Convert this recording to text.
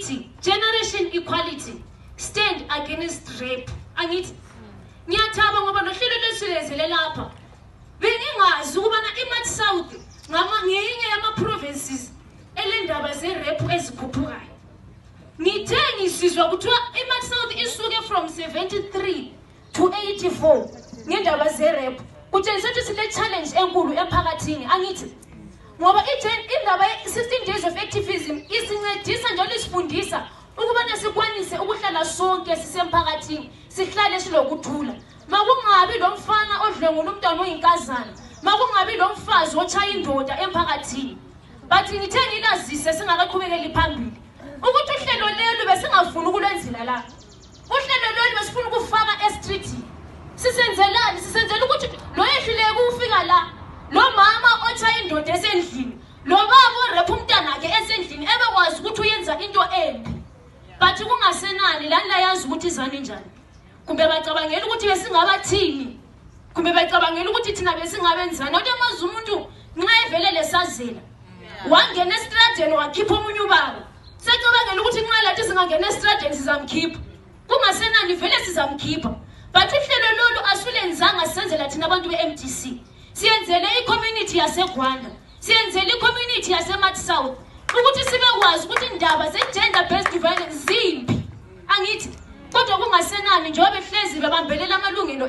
Ithi generation equality, stand against rape. Angithi ngiyathaba ngoba nohlelo lwesilezele lapha. Bengingazi ukubana iMat South ngama ngenye yama provinces elendaba ze-rape ezikhuphukayo. Ngithe ngisizwa kuthiwa iMat South isuke from 73 to 84 ngendaba ze-rape. Kutshengisa ukuthi sile challenge enkulu emphakathini, angithi? Ngoba indaba ye-16 days of activism isincedisa njalo isifundisa ukubana sikwanise ukuhlala sonke sisemphakathini, sihlale silokuthula. Makungabi lo mfana odlwengula umntwana oyinkazana, makungabi lo mfazi otshaya indoda emphakathini. But ngithe ngilazise singakaqhubekeli phambili ukuthi uhlelo lelu besingafuni ukulwenzela la. Uhlelo lolu besifuna ukufaka estreetini. Sisenzelani? Sisenzela ukuthi lo yehluleke ukufika la, lo mama otshaya indoda esendlini, lo baba orepha umntanakhe esendlini, ebekwazi ukuthi uyenza into embi. But kungasenani lani layazi ukuthi izani njani. Kumbe bacabangela ukuthi besingabathini, kumbe bacabangela ukuthi thina besingabenzani. Awuyamazi umuntu nxa evele lesazela wangena estradeni wakhipha omunye ubaba, secabangela ukuthi nxa lathi singangena estradeni sizamkhipha. Kungasenani vele sizamkhipha. But uhlelo lolu asulenzanga senzela thina abantu be-MDC, siyenzele i-community yaseGwanda, siyenzele i-community yaseMat South, ukuthi sibekwazi ukuthi indaba ze-gender based violence zimbi, angithi? Kodwa kungasenani njengoba behlezi bebambelela amalungelo.